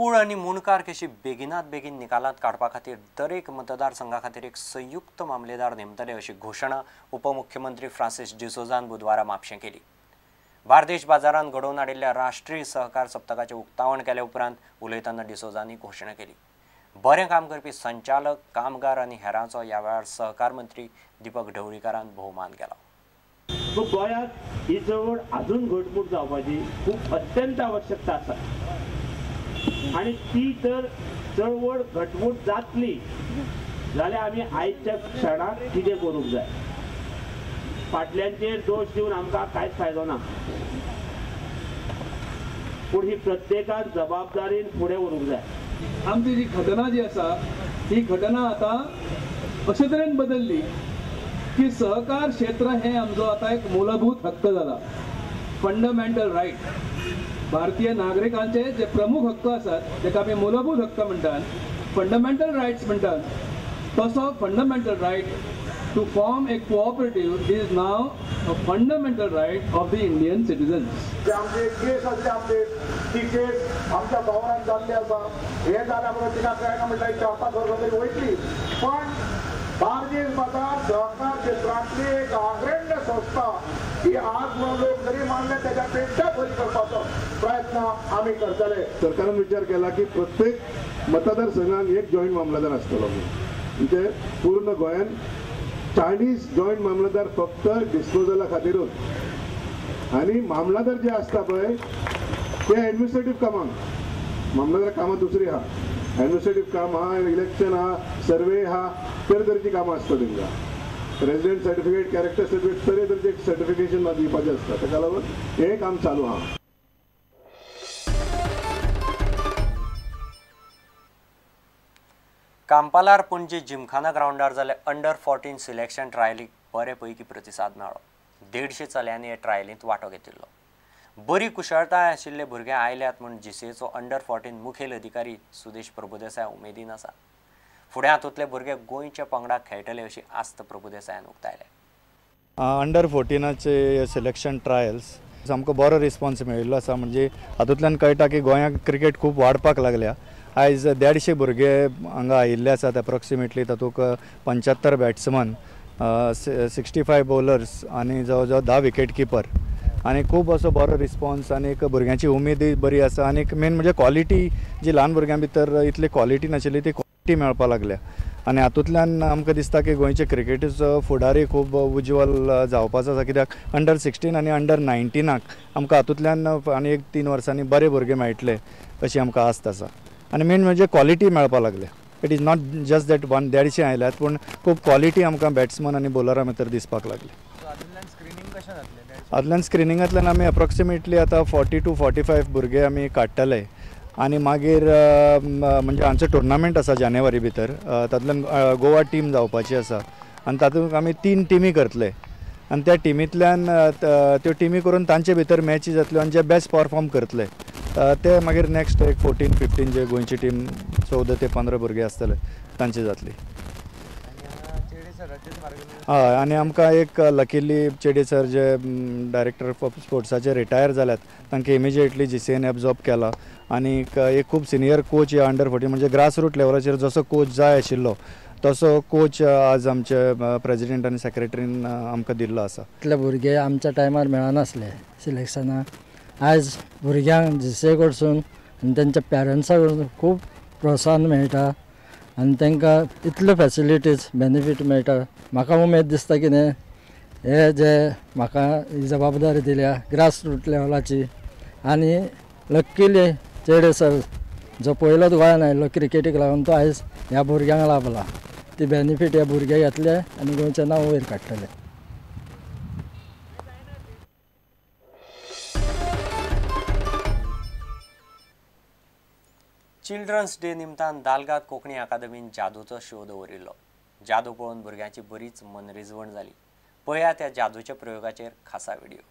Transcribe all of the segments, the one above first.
कूळ आनी मुणकार केशी बेगिनात बेगीन निकालांत काडपा खातीर दरेक मतदारसंघा खातीर एक संयुक्त मामलेदार नेमतले अशी घोशणा उपमुख्यमंत्री फ्रांसीस डिसोजान बुधवारा म्हापशें केली. बार्देश बाजारांत घडोवन हाडिल्ल्या राष्ट्रीय सहकार सप्तकाचें उक्तावण केले उपरांत उलयतना डिसोजान ही घोशणा केली. बरें काम करपी संचालक, कामगार आनी हेरांचो ह्या वेळार सहकार मंत्री दीपक ढवळीकारान भोवमान केलो. गोंयांत ही चळवळ अजून घटमूट जावपाची खूब अत्यंत आवश्यकता आसा आनी ती तर चळवळ घटमूट जातली जाल्यार आमी आयच्या क्षणाक कितें करूंक जाय. फाटल्यांचेर दोश दिवन आमकां कांयच फायदो ना, पूण ही प्रत्येकान जबाबदारीन फुडें व्हरूंक जाय. आमची जी घटना जी आसा ही घटना आतां अशे तरेन बदलली की सहकार क्षेत्र हे आमचो आतां एक मूलभूत हक्क जाला, फंडामेंटल रायट. भारतीय नागरिकांचे जे प्रमुख हक्क आसात ताका आमी मूलभूत हक्क म्हणटात, फंडामेंटल रायट्स म्हणटात. तसो fundamental right to form a cooperative is now a fundamental right of the Indian citizens. आमचे केस आसले आमचे ती केस आमच्या पावरान जाल्ली आसा. हे जाल्या बरोबर तिका कांय म्हटल्यार 4-5 वर्सां तरी वयतली, पण बार्देस बाजार सहकार क्षेत्रांतली एक अग्रण्य संस्था ही आज लोक जरी मानले त्याच्या पेक्षा बरी करपाचो प्रयत्न आमी करतले. सरकारान विचार केला की प्रत्येक मतदारसंघाक एक जॉयंट मामलेदार आसतलो, म्हणजे पूर्ण गोंयान 40 जॉयंट मामलेदार फक्त डिस्पोजला खातीरूच. आनी मामलेदार जे आसता पळय ते एडमिनिस्ट्रेटीव कामांक, मामलेदार कामां दुसरी आहा, एडमिनिस्ट्रेटीव काम आहा, इलेक्शन आहा, सर्वे आहा, तरेतरेची कामां आसता तेंकां. रेजिडेंट सर्टिफिकेट, कॅरेक्टर सर्टिफिकेट, तरेतरेचे सर्टिफिकेशन दिवपाचें आसता. ताका लागून हें काम चालू आहा. कांपालार पणजे जिमखाना ग्रावंडार जाल्ले अंडर 14 सिलेक्शन ट्रायलीक बरे पैकी प्रतिसाद मेळ्ळो. 150 चल्यांनी हे ट्रायलींत वांटो घेतिल्लो. बरी कुशळताय आशिल्ले भुरगे आयल्यात म्हूण जीसीएचो अंडर 14 मुखेल अधिकारी सुदेश प्रभुदेसाय उमेदीन आसा. फुडें हातूंतले भुरगे गोंयच्या पंगडाक खेळटले अशी आस्त प्रभुदेसायान उक्तायल्या. अंडर 14चे सिलेक्शन ट्रायल्स सामको बरो रिस्पॉन्स मेळिल्लो आसा. म्हणजे हातूंतल्यान कळटा की गोंयांत क्रिकेट खूब वाडपाक लागल्या. आयज 150 भुरगे हांगा आयिल्ले आसात एप्रोक्सिमेटली. तातूंत 75 बॅट्समन, 65 बॉलर्स आनी जवळ जवळ 10 विकेट किपर आनी खूब असो बरो रिस्पॉन्स आनी एक भुरग्यांची उमेदूय बरी आसा. आनी मेन म्हणजे क्वॉलिटी जी ल्हान भुरग्यां भितर इतली क्वॉलिटी नाशिल्ली ती क्वॉलिटी मेळपाक लागल्या. आनी हातूंतल्यान आमकां दिसता की गोंयचे क्रिकेटीचो फुडारूय खूब उज्ज्वल जावपाचो आसा. कित्याक अंडर 16 आनी अंडर 19 आमकां हातूंतल्यान आनी एक 3 वर्सांनी बरे भुरगे मेळटले अशी आमकां आस्त आसा. आनी मेन म्हणजे क्वॉलिटी मेळपाक लागल्या. It is not just that 150 आयल्यात, पूण खूब क्वॉलिटी आमकां बॅट्समन आनी बॉलरां भितर दिसपाक लागली. हातूंतल्यान स्क्रिनिंगांतल्यान आमी एप्रोक्सिमेटली आतां 40 to 45 भुरगे आमी काडटले आनी मागीर म्हणजे आमचो टुर्नामेंट आसा जानेवारी भितर, तातूंतल्यान गोवा टीम जावपाची आसा आनी तातूंत आमी 3 टिमी करतले आनी त्या टिमींतल्यान त्यो टिमी करून तांचे भितर मॅची जातल्यो आनी जे बेस्ट परफॉर्म करतले ते मागीर नेक्स्ट एक 14-15 जे गोंयची टीम 14 ते 15 भुरगे आसतले तांची जातली. हय, आनी आमकां एक लकीली चेडे सर जे डायरेक्टर ऑफ स्पोर्ट्साचे रिटायर जाल्यात तांकां इमिजिएटली जीसीएन एब्जॉर्ब केला आनी एक खूब सिनियर कोच ह्या अंडर 14 म्हणजे ग्रास रूट लेवलाचेर जसो कोच जाय आशिल्लो तसो कोच आज आमचे प्रेजिडेंट आनी सेक्रेटरीन आमकां दिल्लो आसा. इतले भुरगे आमच्या टायमार मेळनासले सिलेक्शनाक. आयज भुरग्यांक जीसीए कडसून आनी तेंच्या पेरंट्सा कडसून खूब प्रोत्साहन मेळटा आनी तांकां इतल्यो फॅसिलिटीज बेनिफीट मेळटा. म्हाका उमेद दिसता कितें हे जे म्हाका ही जबाबदारी दिल्या ग्रास रूट लेवलाची. आनी लक्कीली चेडे सर जो पयलोच गोंयान आयिल्लो क्रिकेटीक लागून तो आयज ह्या भुरग्यांक लाभला. ती बेनिफीट ह्या भुरगे घेतले आनी गोंयचें नांव वयर काडटले. चिल्ड्रन्स डे निमतान दालगाद कोंकणी अकादमीन जादूचो शो दवरिल्लो. जादू पळोवन भुरग्यांची बरीच मनरिजवण जाली. पळया त्या जादूच्या प्रयोगाचेर खासा video.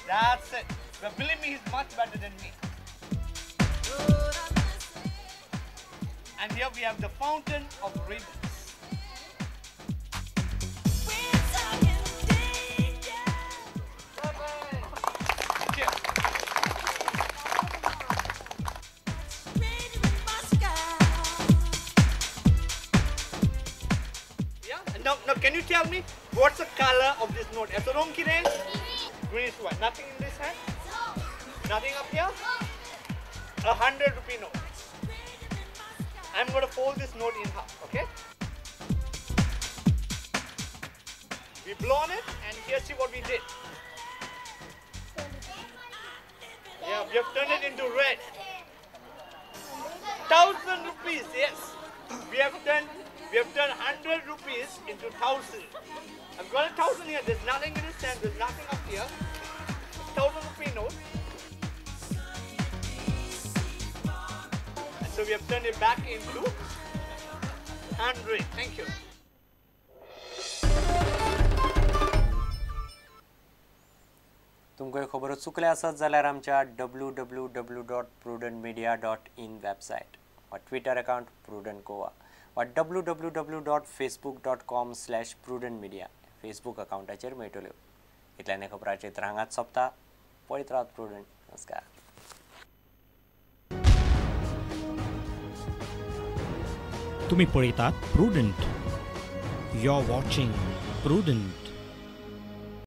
That's it. But believe me, he's much better than me. And here we have the fountain of ribbons. Thank you. Yeah. Now, can you tell me what's the color of this note? Greenish white. Nothing in this hand? Nothing up here? 100 rupee note. I'm going to fold this note in half, okay? We blow on it, and here see what we did. Yeah, we have turned it into red. 1,000 rupees, yes. We have turned 100 rupees into 1,000. I've got 1,000 here. There's nothing in this hand. There's nothing up here. 1,000 rupee note. And so we have turned it back into 100. Thank you. तुमकां खबरो चुकल्या आसत जाल्यार आमच्या www.prudentmedia.in website वा Twitter account prudent Goa वा www.facebook.com/prudentmedia Facebook अकाउंटाचेर मेळटल्यो. इतल्यान खबराचेर हांगाच सोंपता. पळयत रावत प्रुडंट. नमस्कार. तुम्ही पळयतात Prudent. You are watching Prudent.